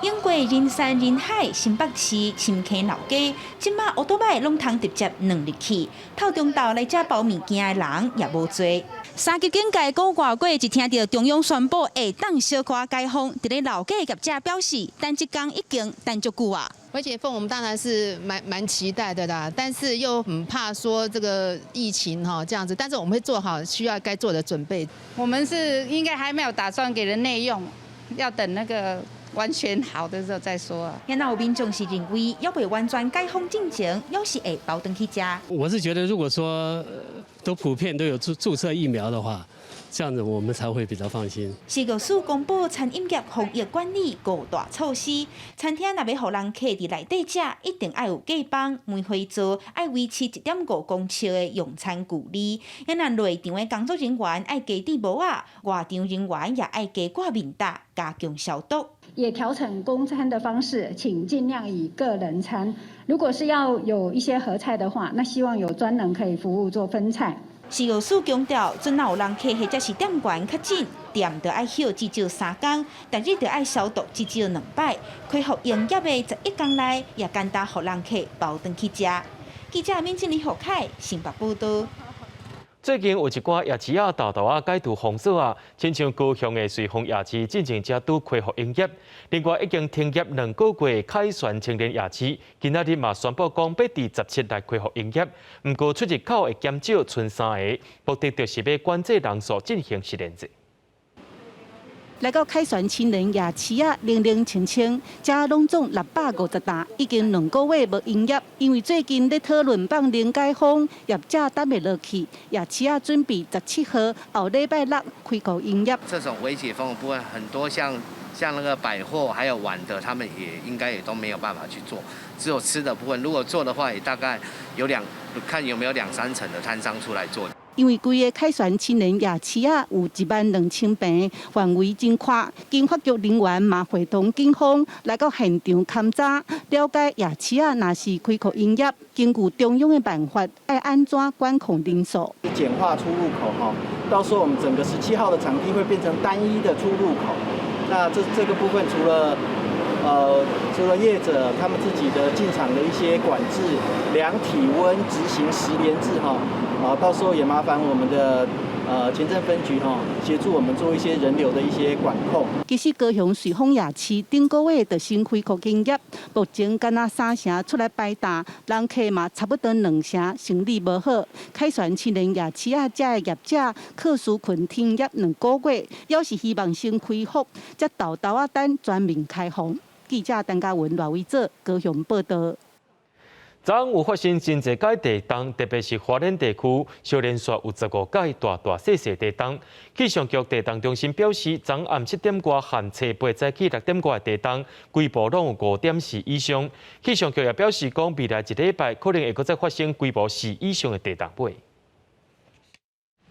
英國人山人海，新北市深坑老街，這馬烏多擺攏通直接轉入去。透中晝來遮包物件的人也無濟。三級警戒閣外過，一聽著中央宣布會當小可解封，佇咧老街業者表示，等這工已經等足久啊。微解封，我們當然是蠻期待的啦，但是又很怕說這個疫情哈這樣子，但是我們會做好需要該做的準備。我們是應該還沒有打算給人內用，要等那個完全好的時候再說啊。然後民眾是認為，猶未完全解封進前，猶是會包轉去食。我是覺得，如果說都普遍都有注射疫苗的話，這樣子我們才會比較放心。食藥署公布餐飲業防疫管理五大措施，餐廳若欲予人客佇內底食，一定愛有隔板，梅花座愛維持1.5公尺的用餐距離。若內場的工作人員愛加戴帽仔，外場人員也愛加掛面罩，加強消毒。也調整供餐的方式，請盡量以個人餐。如果是要有一些合菜的話，那希望有專人可以服務做分菜。食藥署強調，陣若有人客或者是店員確診，店就愛歇至少3工，逐日就愛消毒至少兩擺。恢復營業的11工內，也簡單予人客包轉去食。記者免靜李何凱新北報道。最近有一寡夜市仔沓沓仔解除封鎖啊，親像高雄的瑞豐夜市進前才拄恢復營業，另外已經停業2個月凱旋青年夜市，今仔日嘛宣布講欲佇17來恢復營業，毋過出入口會減少賰三个，目的就是欲管制人數進行實聯制。來到凱旋青年夜市仔，冷冷清清，遮攏總650檔，已經2個月無營業。因為最近咧討論放零解封，業者等袂落去，夜市仔準備17號後禮拜六開放營業。這種微解封的部分，很多像那個百貨還有玩的，他們也應該也都沒有辦法去做，只有吃的部分，如果做的話，也大概有兩，看有沒有兩三成的攤商出來做。因為規个凱旋青年夜市仔有12000坪，範圍真寬。經發局人員嘛會同警方來到現場勘查，了解夜市仔若是開放營業，根據中央的辦法，愛按怎管控人數。簡化出入口哈，到時候我們整個17號的場地會變成單一的出入口。那這個部分除了業者他們自己的進場的一些管制、量體溫、執行實聯制哈。啊，到時候也麻煩我們的前鎮分局哈，協助我們做一些人流的一些管控。其實高雄瑞豐夜市頂個月就先恢復營業，目前敢若三成出來擺檔，人客嘛差不多兩成，生意無好。凱旋青年夜市仔遮的業者客屬群停業2個月，猶是希望先恢復，才沓沓仔等全面開放。記者陳嘉文、賴偉哲高雄報道。昨昏有發生真濟擺地動，特別是花蓮地區，小連續有15擺大大細細地動。氣象局地動中心表示，昨暗7點外和初八早起6點外的地動，規模攏有5.4以上。氣象局也表示講，未來一禮拜可能會閣再發生規模4以上的地動尾。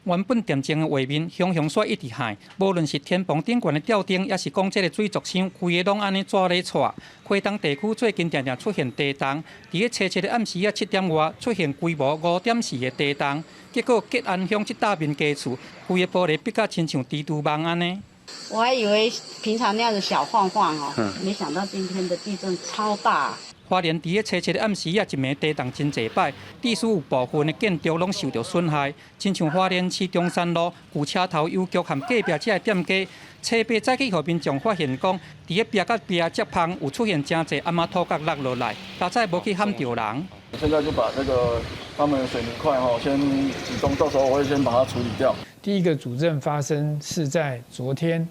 原本恬靜的畫面，雄雄煞一直害。無論是天棚頂懸的吊燈，抑是講這个水族箱，規个攏按呢紙咧掣。花東地區最近定定出現地動，佇咧初七的暗時仔7點外出現規模5.4的地動，結果吉安鄉這大面家厝，規个玻璃逼甲親像蜘蛛網按呢。我還以為平常那樣子小晃晃哦，沒想到今天的地震超大。花蓮佇咧初七的暗時仔，一暝地動真濟擺，至少有部分的建築攏受著損害，親像花蓮市中山路舊車頭郵局和隔壁這个店家，初八早起予民眾發現講，佇咧壁佮壁接縫有出現誠濟餡仔土角落落來，佳哉無去撼著人。現在就把這個他們的水泥塊吼先集中，到時候我會先把它處理掉。第一個主震發生是在昨天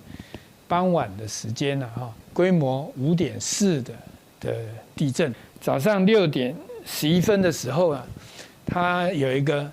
傍晚的時間了哈，規模5.4的地震。早上6點11分的時候啊，它有一個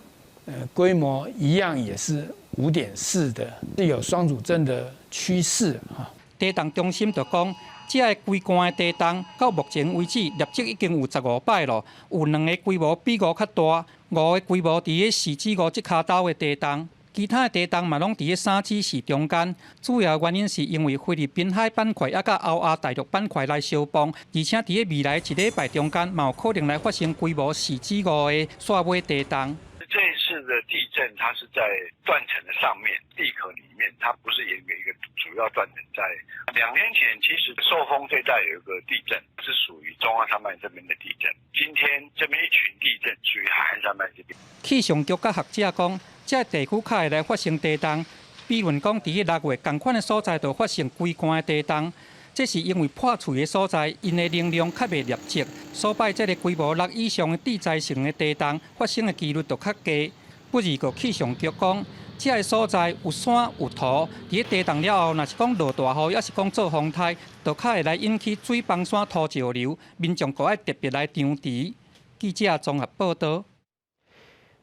規模一樣也是5.4的，是有雙主震的趨勢啊。地動中心就講，這个規罐的地動到目前為止累積已經有15擺咯，有兩個規模比5較大，5個規模佇咧4至5這跤兜的地動。其他的地動嘛，攏佇咧3至4中間。主要原因是因為菲律賓海板塊猶佮歐亞大陸板塊來相碰，而且佇咧未來一禮拜中間，嘛有可能來發生規模4至5的煞尾地動。這一次次的地震，它是在斷層的上面，地殼裡面，它不是沿著一個主要斷層在。2天前，其實壽豐這帶有一個地震，是屬於中央山脈這邊的地震。今天這邊一群地震屬於海岸山脈這邊。氣象局佮學者講，這个地區較會來發生地動，比如講佇6月仝款的所在就發生幾罐的地動。這是因為破碎的所在，𪜶的能量較袂集積，所擺這个規模6以上的致災性的地動發生的幾率就較低。不過氣象局講，這个所在有山有土，佇咧地動了後，若是講落大雨，抑是講做風颱，就較會來引起水崩山土石流，民眾閣愛特別來張持。記者綜合報導。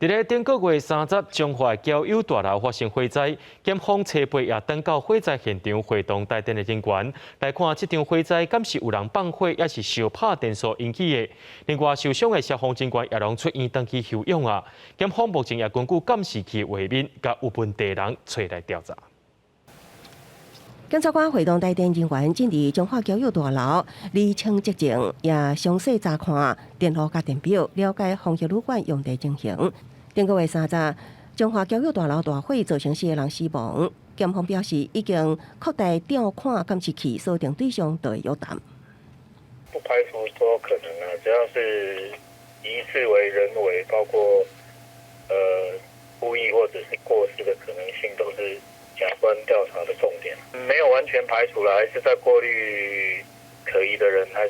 佇咧頂個月30，彰化交友大樓發生火災，檢方初步也轉到火災現場，會同台電的人員來看這場火災，敢是有人放火，抑是燒拍電線引起的？另外受傷的消防人員也攏出院轉去休養啊。檢方目前也根據監視器畫面，共有問題人揣來調查。檢察官會同台電人員進入彰化交友大樓，釐清跡證，也詳細查看電路佮電表，了解防疫旅館用電情形。頂個月30，彰化交友大樓大火造成四个人死亡。檢方表示，已經擴大調看監視器鎖定對象，就會約談。不排除說可能啊，只要是疑似為人為，包括故意或者是過失的可能性，都是檢察官調查的重點。沒有完全排除啦，還是在過濾可疑的人，還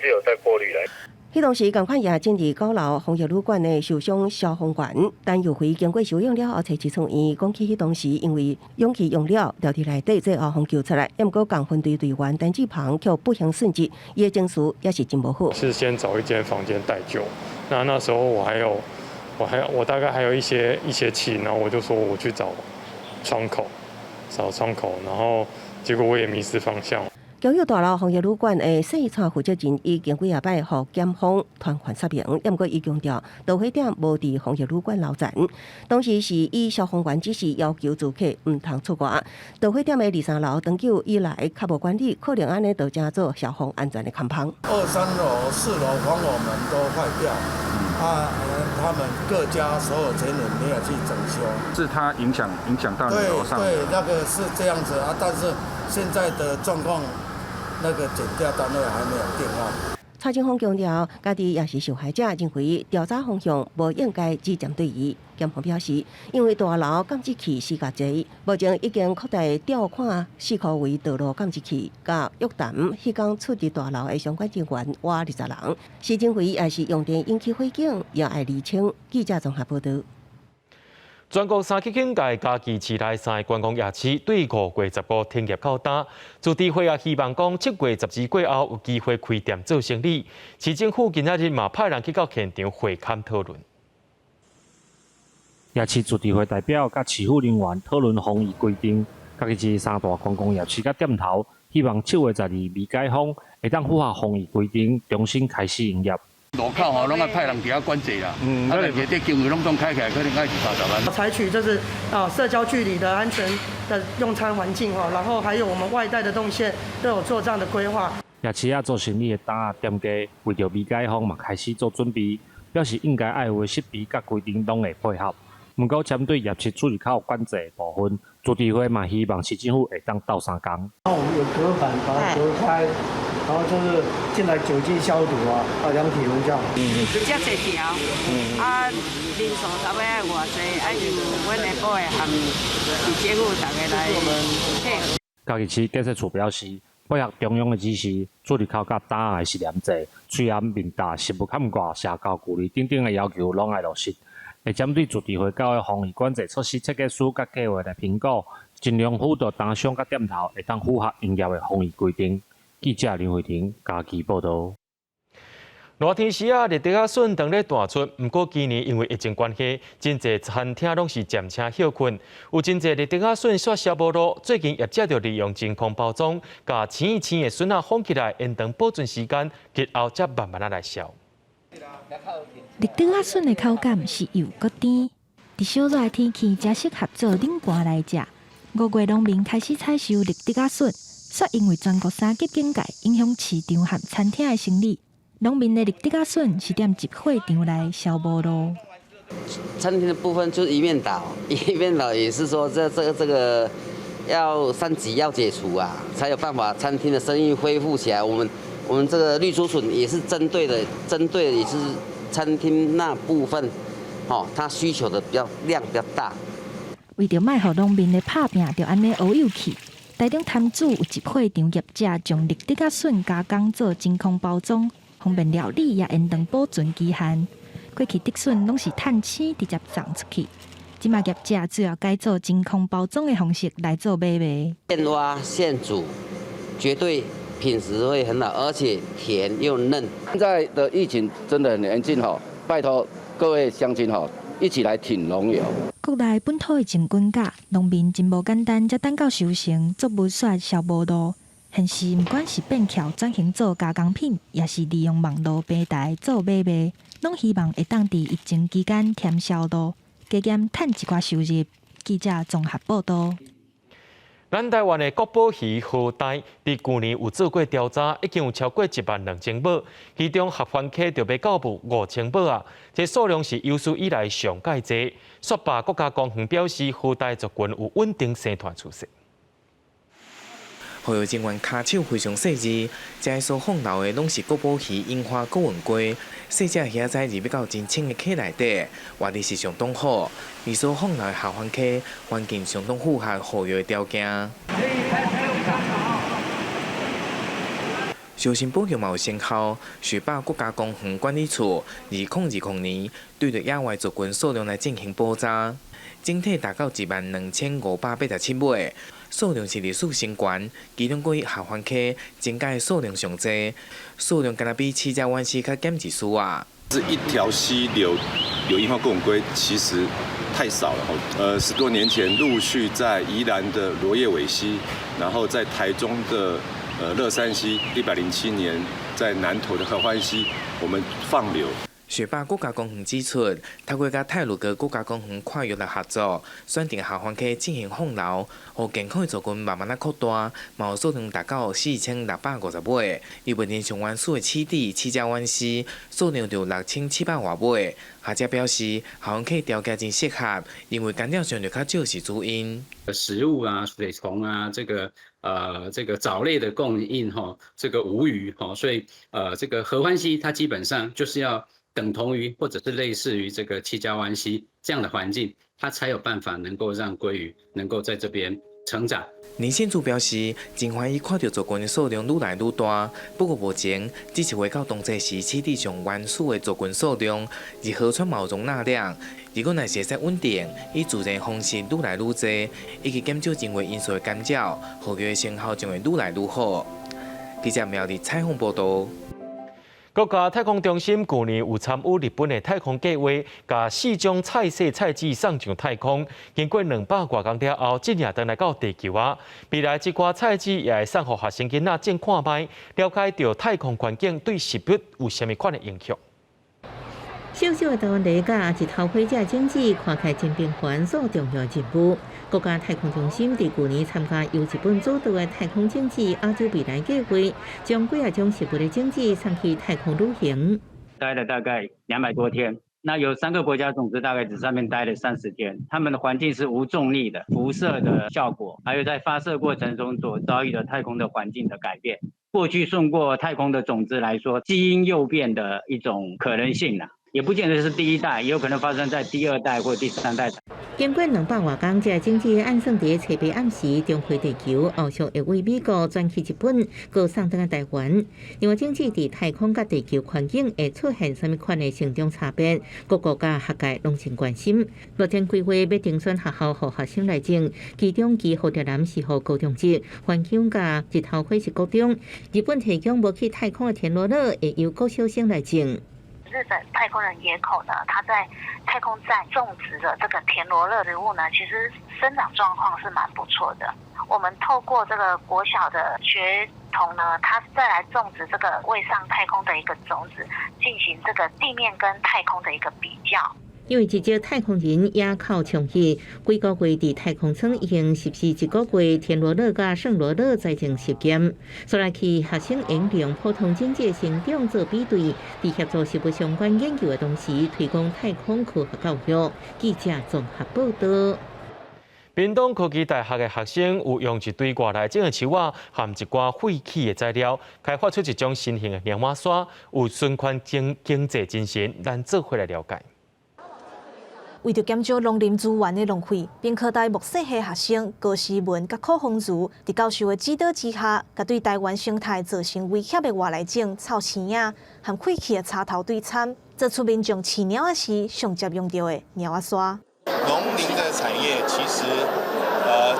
是有在過濾來。彼當時，仝款也進入九樓防疫旅館的受傷消防員陳友輝經過休養了後，揣出院，講起彼當時因為氧氣用了，牢佇內底，最後予救出來。毋過仝分隊隊員陳志鵬卻不幸殉職，伊的情緒也是真無好。是先找一間房間待救，那時候我還有，我還我大概還有一些氣，然後我就說我去找窗口，找窗口，然後結果我也迷失方向。交友大樓防疫旅館的細串負責人已經幾仔擺予檢方傳喚說明，毋過伊強調，導火點無佇防疫旅館樓層。當時是以消防員指示要求住客毋通出外。導火點的二三樓長久以來較無管理，可能按呢就成做消防安全的空縫。二三樓、四樓防火門都壞掉，啊，他們各家所有權人沒有去整修，是它影響到你樓上。對對，那個是這樣子啊，但是現在的狀況。那個檢調單位還沒有定案。蔡政峰強調，家己也是受害者，認為調查方向無應該只針對伊。檢方表示，因為大樓監視器死較濟，目前已經擴大調看四箍圍道路監視器，佮約談彼工出入大樓的相關人員倚20人。市政會也是用電引起火警，也愛釐清。記者綜合報導。全國三級警戒，嘉義市內三个觀光夜市對5月15停業到今。自治會也希望講7月12過後有機會開店做生意。市政府今仔日嘛派人去到現場會勘討論。夜市自治會代表佮市府人員討論防疫規定。嘉義市三大觀光夜市佮店頭，希望7月12未解封，會當符合防疫規定，重新開始營業。路口吼，攏愛派人佇遐管制啦。啊，但是這經費攏總開起來，可能愛20-30萬。採取就是啊社交距離的安全的用餐環境吼，然後還有我們外帶的動線都有做這樣的規劃。夜市仔做生意的檔仔店家，為著未解封嘛開始做準備，表示應該愛有的設備佮規定攏會配合。毋過針對夜市出入口管制的部分，自治會嘛希望市政府會當鬥相共。那我們有隔板把它隔開。然後就是進來酒精消毒啊，啊量體溫這樣。遮濟條，啊人數差不多愛偌濟，啊由阮的部的和市政府逐家來配合。嘉義市建設處表示，配合中央的指示，出入口佮檔仔的實聯制、喙罨面罩、食物坎掛、社交距離等等的要求，攏愛落實。會針對自治會搞的防疫管制措施設計師佮計劃來評估，盡量輔導檔商佮店頭會當符合營業的防疫規定。記者林慧婷嘉義報導。熱天時啊，綠竹仔筍當咧彈出，毋過今年因為疫情關係，真濟餐廳攏是暫車歇睏，有真濟綠竹仔筍煞銷無路。最近業者就利用真空包裝，共青青的筍仔封起來，延長保存時間，日後才慢慢仔來銷。綠竹仔筍的口感是幼閣甜，佇小熱的天氣誠適合做冷盤來食。5月農民開始採收綠竹仔筍，煞因為全國三級警戒，影響市場和餐廳的生意。農民的綠竹仔筍是踮集貨場內銷無路。餐廳的部分就是一面倒，一面倒也是說這個要三級要解除啊，才有辦法餐廳的生意恢復起來。我們這個綠竹筍也是針對的，針對的也是餐廳那部分，哦，它需求的比較量比較大。為著莫予農民的拍拚就按呢烏有去，台中潭子有一火場業者將綠竹仔筍加工做真空包裝，方便料理也延長保存期限。過去竹筍攏是趁鮮直接送出去，這馬業者主要改做真空包裝的方式來做買賣。現挖現煮，絕對品質會很好，而且甜又嫩。現在的疫情真的很嚴峻吼，拜託各位鄉親吼，一起來挺農友。國內本土的種菌甲農民真無簡單，才等到收成，作物煞銷無路。現時毋管是變巧轉型做加工品，抑是利用網路平台做買賣，攏希望會當佇疫情期間添銷路，加減趁一寡收入。記者綜合報道。咱台灣的國寶魚和帶，佇舊年有做過調查，已經有超過1萬2千尾，其中合歡溪就欲到5000尾啊！這數量是有史以來上蓋濟。雪霸國家公園表示，和帶族群有穩定生湠趨勢。護育人員跤手非常細緻，這所放流的攏是國寶魚櫻花顧問龜，細隻魚仔入欲到真淺的溪內底，活力是相當好。而所放流的合歡溪環境相當符合護育的條件。小心保育嘛有成效，雪霸國家公園管理處2020年對著野外族群數量來進行普查，整體達到1萬2587尾。數量是歷史新高，其中閣以合歡溪增加的數量上濟，數量敢若比七家灣溪較減一絲仔。這一條溪流有櫻花顧吻鮭，其實太少了。10多年前陸續在宜蘭的羅葉尾溪，然後在台中的樂山溪，107年在南投的合歡溪，我們放流。雪霸國家公園指出，透過佮太魯閣國家公園跨域來合作，選定合歡溪進行放流，予健康的族群慢慢仔擴大，嘛有數量達到4650尾。而目前上原始的棲地七家灣溪，數量就有6700外尾。學者表示，合歡溪條件真適合，認為干擾相對較少是主因。食物啊，水蟲啊，這個藻類的供應，哈，這個無虞，哈，所以這個合歡溪它基本上就是要等同於或者是類似於這個七家灣溪這樣的環境，它才有辦法能夠讓鮭魚能夠在這邊成長。林憲柱表示，真歡喜看著族群的數量愈來愈大，不過目前只是回到當初時棲地上原始的族群數量，而河川嘛有容納量。如果若是會使穩定，以自然方式愈來愈濟，以及減少人為因素的干擾，護育的成效將會愈來愈好。記者苗栗採訪報道。國家太空中心舊年有參與日本的太空計畫，共四種菜色菜籽送上太空。經過200外工了後，這領轉來到地球啊。未來這寡菜籽也會送予學生囡仔種看覓，了解著太空環境對食物有啥物款的影響。小小的台灣犁佮日頭花這種子，看起來真平凡，做重要任務。國家太空中心佇舊年參加由日本主導的太空種子亞洲未來計劃，將幾仔種食物的種子送去太空旅行。待了大概200多天，那有三個國家種子大概只上面待了30天，他們的環境是無重力的、輻射的效果，還有在發射過程中所遭遇的太空的環境的改變。過去送過太空的種子來說，基因誘變的一種可能性啦。也不見得是第一代，也有可能發生在第二代或第三代。經過200外工，這種子按算佇初八暗時重回地球，後續會為美國轉去日本，閣送轉來台灣。另外，種子佇太空佮地球環境會出現啥物款的成長差別，各國佮學界攏真關心。目前規劃欲甄選學校予學生來種，其中基蝴蝶蘭是予高中職，番薑佮日頭花是國中。日本提供無去太空的田螺樂，會由國小生來種。日本太空人野口呢，他在太空站種植的這個田螺樂植物呢，其實生長狀況是蠻不錯的。我們透過這個國小的學童呢，他再來種植這個未上太空的一個種子，進行這個地面跟太空的一個比較。因為一隻太空人野口聰一，幾個月佇太空艙已經實施一個月甜羅勒佮聖羅勒栽種實驗，煞來去學生用量普通種子成長做比對，佇協助植物相關研究的同時，推廣太空科學教育。記者綜合報道。屏東科技大學的學生有用一堆外來種的樹仔和一寡廢棄的材料，開發出一種新型的貓仔刷，有循環經濟精神，咱做伙來了解。為著減少農林資源的浪費，屏科大木設系學生高思文佮柯宏如佇教授的指導之下，共對台灣生態造成威脅的外來種臭青仔和廢棄的插頭對摻，做出民眾飼貓仔時上捷用著的貓仔刷。農林的產業其實，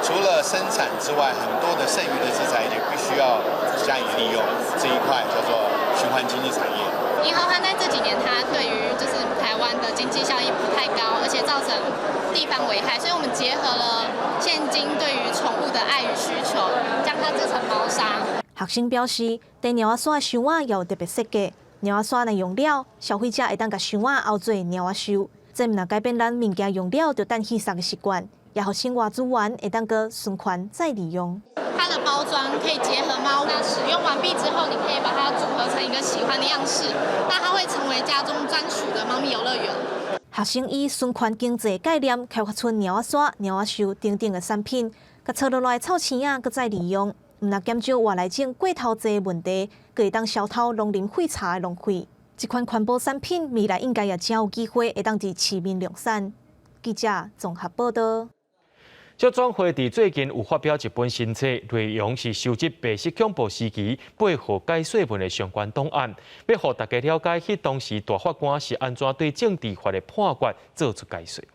除了生產之外，很多的剩餘的資材也必須要加以利用。這一塊叫做循環經濟產業。銀合歡在這幾年，它對於就是台灣的經濟效益不太高，而且造成地方危害，所以我們結合了現今對於寵物的愛與需求，將它製成貓砂。學生表示，佇貓仔刷的箱仔也有特別設計，貓仔刷若用了，消費者會當共箱仔後做貓仔泅。這毋但改變咱物件用了就擲去的習慣，也予生活資源會當閣循環再利用。它的包裝可以結合貓，那使用完畢之後，你可以把它組合成一個喜歡的樣式，那它會成為家中專屬的貓咪遊樂園。學生以循環經濟概念開發出貓仔刷、貓仔泅等等的產品，共搓落來臭青仔閣再利用，毋但減少外來種過頭濟的問題，閣會當消除農林廢柴的浪費。這款環保產品未來應該也真有機會會當佇市面量產。記者綜合報道。促轉會佇最近有發表一本新冊，內容是收集白色恐怖時期八號解說文的相關檔案，欲予大家了解，彼當時大法官是按怎對政治法的判決做出解說。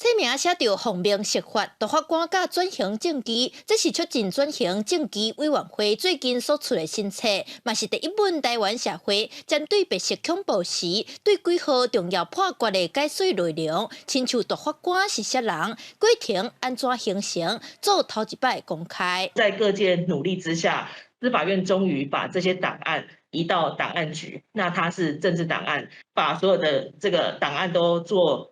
冊名寫著鳳鳴釋法，大法官佮轉型正義，這是促進轉型正義委員會最近所出的新冊，嘛是第一本台灣社會針對白色恐怖時對幾號重要判決的解說內容，親像大法官是啥人，過程按怎形成，做頭一擺公開。在各界努力之下，司法院終於把這些檔案移到檔案局，那它是政治檔案，把所有的這個檔案都做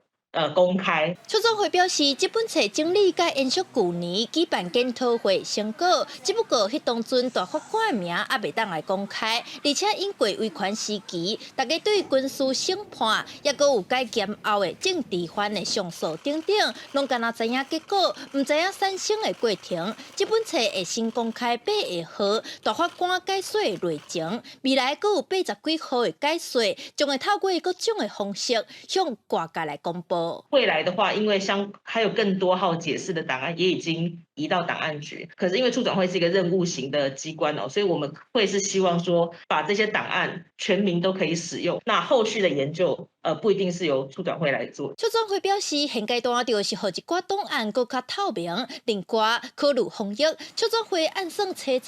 公開。促轉會表示，這本冊整理佮延續舊年舉辦檢討會成果，只不過彼當陣大法官的名猶未當來公開，而且因過威權時期，大家對軍事審判，抑閣有解嚴後的政治犯的上訴等等，攏敢若知影結果，毋知影產生的過程。這本冊會先公開8號大法官解說的內容，未來閣有80幾號的解說，將會透過各種的方式向外界來公布。未來的話，因為像還有更多號解釋的檔案也已經移到檔案局，可是因為促轉會是一個任務型的機關哦，所以我們會是希望說把這些檔案全民都可以使用。那後續的研究，不一定是由促轉會來做。促轉會表示，現階段就是予一寡檔案閣較透明，另外考慮防疫，促轉會按算初十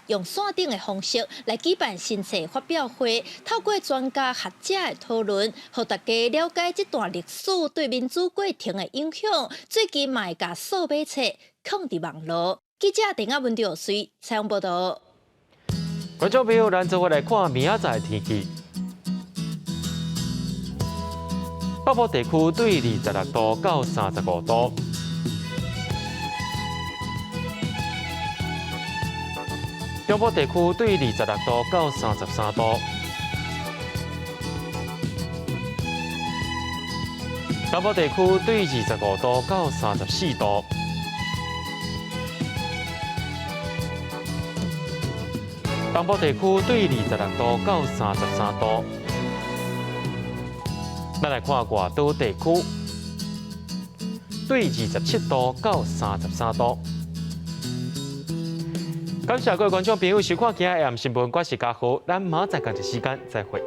用線頂的方式來舉辦新冊發表會，透過專家學者的討論，予大家了解這段歷史對民主過程的影響。最近嘛會共數碼冊放佇網路。記者鄭亞文劉穗採訪報道。觀眾朋友，咱做伙來看明仔載的天氣。北部地區對26度到35度。中部地區對26度到33度，南部地區對25度到34度，東部地區對26度到33度。咱來看外島地區，對27度到33度。感謝各位觀眾朋友收看今日的新聞，我是嘉豪，咱明仔載仝一時間再會。